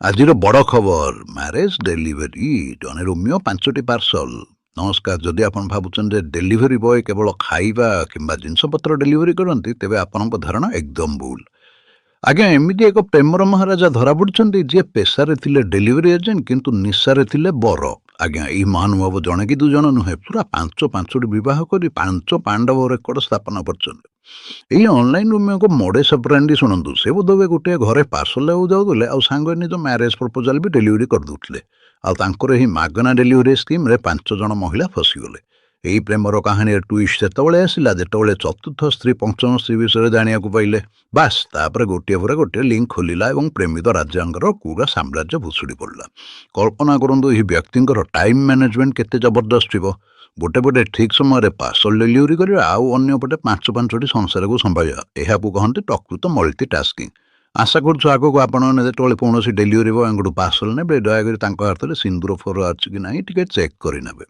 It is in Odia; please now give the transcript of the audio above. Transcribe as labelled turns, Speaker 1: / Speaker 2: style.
Speaker 1: ଆଜିର ବଡ଼ ଖବର, ମ୍ୟାରେଜ ଡେଲିଭରି, ଜଣେ ରୋମିଓ, ପାଞ୍ଚଟି ପାର୍ସଲ। ନମସ୍କାର। ଯଦି ଆପଣ ଭାବୁଛନ୍ତି ଯେ ଡେଲିଭରି ବୟ କେବଳ ଖାଇବା କିମ୍ବା ଜିନିଷପତ୍ର ଡେଲିଭରି କରନ୍ତି, ତେବେ ଆପଣଙ୍କ ଧାରଣା ଏକଦମ ଭୁଲ ଆଜ୍ଞା। ଏମିତି ଏକ ପ୍ରେମର ମହାରାଜା ଧରା ପଡ଼ିଛନ୍ତି, ଯିଏ ପେଶାରେ ଥିଲେ ଡେଲିଭରି ଏଜେଣ୍ଟ କିନ୍ତୁ ନିଶାରେ ଥିଲେ ବର। ଆଜ୍ଞା, ଏହି ମହାନୁଭବ ଜଣେ କି ଦୁଇ ଜଣ ନୁହେଁ, ପୁରା ପାଞ୍ଚ ପାଞ୍ଚଟି ବିବାହ କରି ପାଞ୍ଚ ପାଣ୍ଡବ ରେକର୍ଡ ସ୍ଥାପନ କରିଛନ୍ତି। ଏହି ଅନଲାଇନ ରୋମିଓଙ୍କ ମୋଡସ୍ ଅପରାଣ୍ଡି ଶୁଣନ୍ତୁ। ସେ ବୋଧହୁଏ ଗୋଟିଏ ଘରେ ପାର୍ସଲ ନେବାକୁ ଯାଉଥିଲେ ଆଉ ସାଙ୍ଗରେ ନିଜ ମ୍ୟାରେଜ ପ୍ରପୋଜାଲ ବି ଡେଲିଭରି କରିଦେଉଥିଲେ। ଆଉ ତାଙ୍କର ଏହି ମାଗଣା ଡେଲିଭରି ସ୍କିମ୍ରେ ପାଞ୍ଚ ଜଣ ମହିଳା ଫସିଗଲେ। ଏହି ପ୍ରେମର କାହାଣୀରେ ଟୁଇଷ୍ଟ ସେତେବେଳେ ଆସିଲା, ଯେତେବେଳେ ଚତୁର୍ଥ ସ୍ତ୍ରୀ ପଞ୍ଚମ ସ୍ତ୍ରୀ ବିଷୟରେ ଜାଣିବାକୁ ପାଇଲେ। ବାସ୍, ତାପରେ ଗୋଟିଏ ପରେ ଗୋଟିଏ ଲିଙ୍କ ଖୋଲିଲା ଏବଂ ପ୍ରେମିତ ରାଜାଙ୍କର ପୁରା ସାମ୍ରାଜ୍ୟ ଭୁଷୁଡ଼ି ପଡ଼ିଲା। କଳ୍ପନା କରନ୍ତୁ, ଏହି ବ୍ୟକ୍ତିଙ୍କର ଟାଇମ୍ ମ୍ୟାନେଜମେଣ୍ଟ କେତେ ଜବରଦସ୍ତ ଥିବ। ଗୋଟେ ପଟେ ଠିକ୍ ସମୟରେ ପାର୍ସଲ ଡେଲିଭରି କରିବା ଆଉ ଅନ୍ୟ ପଟେ ପାଞ୍ଚ ପାଞ୍ଚଟି ସଂସାରକୁ ସମ୍ଭାଳିବା, ଏହାକୁ କହନ୍ତି ପ୍ରକୃତ ମଲ୍ଟି ଟାସ୍କିଂ। ଆଶା କରୁଛୁ, ଆଗକୁ ଆପଣମାନେ ଯେତେବେଳେ କୌଣସି ଡେଲିଭରି ବୟଙ୍କଠୁ ପାର୍ସଲ ନେବେ, ଦୟାକରି ତାଙ୍କ ହାତରେ ସିନ୍ଦୁର ଫୋର ଅଛି କି ନାହିଁ ଟିକେ ଚେକ୍ କରିନେବେ।